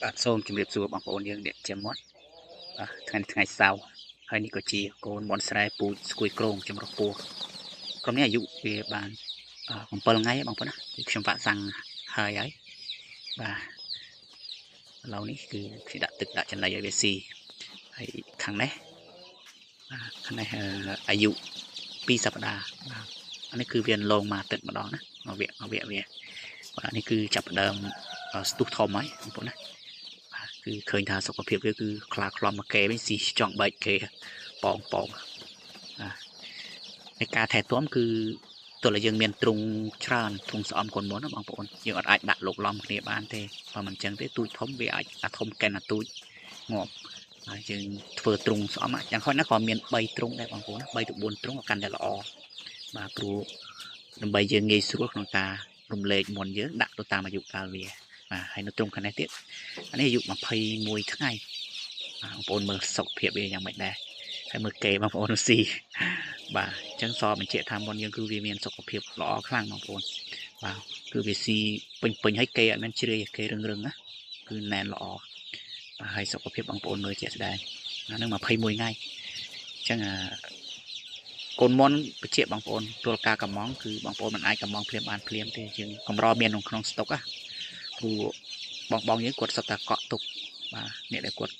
បាទសូមជម្រាបសួរបងប្អូនយើងអ្នកជាមាត់បាទថ្ងៃនេះថ្ងៃសៅរ៍ហើយនេះក៏ជាកូនមន់ស្រែពូជស្គួយក្រងចម្រុះពស់ក្រុមនេះអាយុវាបាន7ថ្ងៃបងប្អូនណាគឺខ្ញុំវាក់សាំងហើយហើយបាទឥឡូវនេះគឺខ្ញុំដាក់ទឹកដាក់ចំណីឲ្យវាស៊ីហើយខាងនេះបាទខាងនេះអាយុ2សប្តាហ៍បាទអានេះគឺវាលងមកទឹកម្ដងណាមកវគ្គមកវគ្គវាបាទនេះគឺចាប់ផ្ដើមស្ទុះធំហើយបងប្អូនណាគឺឃើញថាសុខភាពវាគឺខ្លាឃ្លំមកគេវិញស៊ីចង់បែកគេប៉ងប៉ងបាទនៃការថែទាំគឺទោះតែយើងមានទ្រុងច្រើនទ្រុងស្អំកូនមុនណាបងប្អូនយើងអត់អាចដាក់លោកឡំគ្នាបានទេបើមិនចឹងទេទូចធំវាអាចអាធំកែនអាទូចងាប់ហើយយើងធ្វើទ្រុងស្អំយ៉ាងហោចណាស់ក៏មាន3ទ្រុងដែរបងប្អូនណា3ទៅ4ទ្រុងក៏កាន់តែល្អបាទព្រោះដើម្បីយើងងាយស្រួលក្នុងការរំលែកមុនយើងដាក់ទៅតាមអាយុកាលវាបាទហើយនៅត្រង់ខាងនេះទៀតអានេះអាយុ21ថ្ងៃបាទបងប្អូនមើលសុខភាពវាយ៉ាងម៉េចដែរហើយមើលគេបងប្អូនស៊ីបាទអញ្ចឹងសបញ្ជាក់ថាមុនយើងគឺវាមានសុខភាពល្អខ្លាំងបងប្អូនបាទគឺវាស៊ីពេញពេញហើយគេអត់មានជ្រាយគេរឹងរឹងណាគឺណែនល្អបាទហើយសុខភាពបងប្អូនមើលជាក់ស្ដែងអានឹង21ថ្ងៃអញ្ចឹងអាកូនមុនបញ្ជាក់បងប្អូនទល់ការកំងគឺបងប្អូនមិនអាចកំងភ្លាមបានភ្លាមទេយើងកម្រមានក្នុងស្តុកណាព្រោះបងបងយើងគាត់សុទ្ធតែកក់ទុកបាទអ្នកដែលគាត់